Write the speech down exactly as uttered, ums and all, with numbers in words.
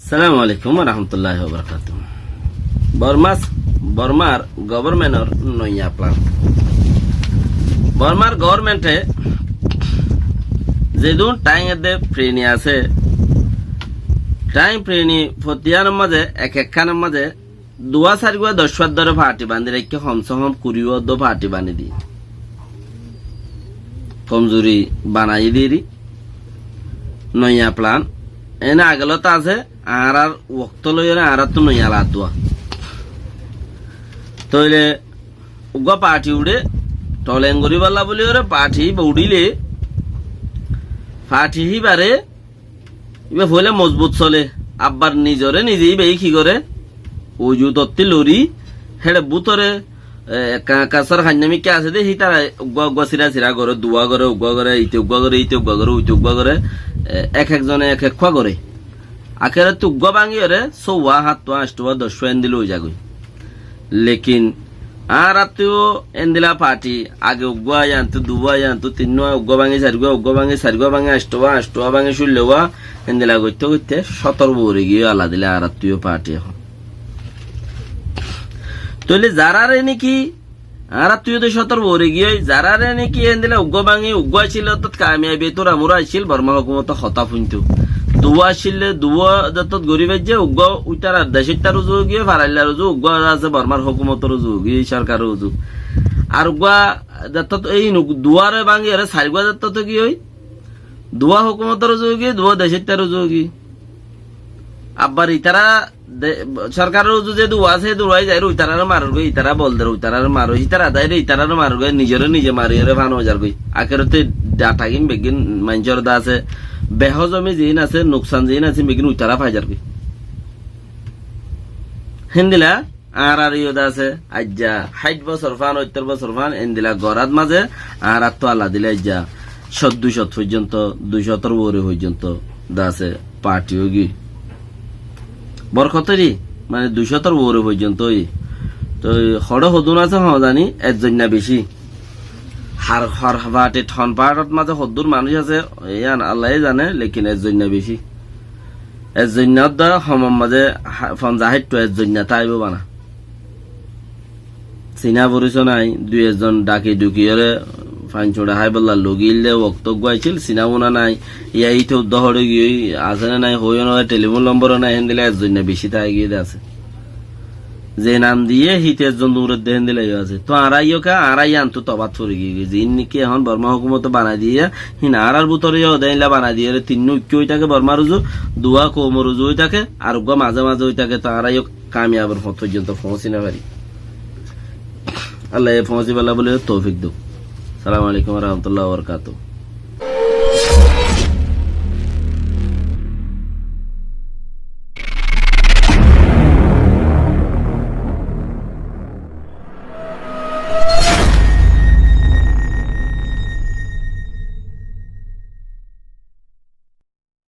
Assalamu alaikum warahmatulláhi wabarakátuhu. Bormás, Bormár governmentor noiya plan. Bormár governmente zedún thaim edde preni asé, thaim preni fottíyanor mazé ek ekkánor mazé duwá sairgúa doccúa dóre parti bañdí raikké, homsé hom kurigúa dóre parti bañdí diyé. Komzuri banaiyé diyé ri. Noiya plan. Ene agelót asé, añárár wokto loiyóre añáráttu noiya laddúa. Tóile uggúa parti uçé, toleng goríbolla bóliyoré parti íba uçíle, parti híbaré íba foóila mozbut solé, abbar nizoré nize íbayé ki goré, uzu tottí lorí, héçe bútore, e, ekka ekka sór hainnamikká asé dé, hítara uggúa uggúa sira sira goré, duwá goré, uggúa goré, íte uggúa goré, íte uggúa goré, uite uggúa goré, e, ek ekzone ek ekkúa goré. Akérottú uggúa báñgiyoré sóuwa, háttúa, añctúa, doccúa endilla ói zagói. Lekin añáráttu yó endilla parti, age uggúa, yíantu duwá, yíantu tinnúa, uggúa báñgi sairgúa, uggúa báñgi sairgúa, báñgi añctúa, añctúa báñgi cúillogúa, endilla goitté goitté cótor boóri giyói, alla dile añáráttu yó parti ehón. Tóile zaráre néki, añáráttu yó de cótor boóri giyói, zaráre néki endilla uggúa báñgi, uggúa accíl, óttot kamiyabi tura mura accíl, Bormá hókumotor hotá fúinto. Duwá accíl de, duwá zettót gorí faijjé, uggúa uitarár decóittar uzu giyói, faraillar uzu, uggúa asé Bormár hókumotor uzu giyói, sorkaror uzu. Ar uggúa zettót ei nu-, duwáre báñgiyoré sairgúa zettót giyói, duwá hókumotor uzu giyói, duwá decóittar uzu giyói. Abbar itará de, sorkaror uzu ze duwá asé, duwá zaiyóre itaráre marorgói, itará bol der, itaráre maro, itará zaiyóre itaráre marorgói, nizoré nize mariyóre fana ói zargói. Akérotte data gín beggín maincór de asé, behozomi ziín asé, nuksan ziín asé, beggín itará fai zargói. Héndilla añárar yó de asé, aijja háit bosór fán, óittor bosór fán, endilla gorát mazé añáráttu alla dile aijja cót, dui cót foijjonto, dui cótor uore foijjonto de asé parti óigiyói. Borkot óiye, mane dui cótor uore foijjonto óiye. Toi hoçé hodún asé hoóñzani, ezzoinna bicí. Har, har partit hon partit mazé hoddúr manúic asé, yían Allaye zane, lekin ezzoinna bicí. Ezzoinna ódda homor mazé ha-, fonzaic háittu ezzoinna táibo bana. Sina foriso nái, dui ezzon dhaki dhukiyóre fañsuñça háibolla logiyílle wokto uggúa accíl, sina funa nái, yá íte uddúa hoçé giyói, asé né nái, hoiyó no, telifón lombor ó nái, héndilla ezzoinna bicí táigiyé de asé. Ze nam diyé, híte ezzon duñr edde héndilla yó asé. Toi añára yó ká, añára yíantu tobát fori giyói. Ziín néki ehón Bormá hókumote banai diyé, híin añárár bútore yó de éilla banai diyére, tinnú uikká ói táke Bormár uzu, duwá koumor uzu ói táke, ar uggúa mazé mazé ói táke, toi añára yó kamiyabir fót foijjonto foóñsi no fari. Allaye foóñsibálla bóli toufik douk. Assalamu alaikum warahmatullahi wabarakatuhu.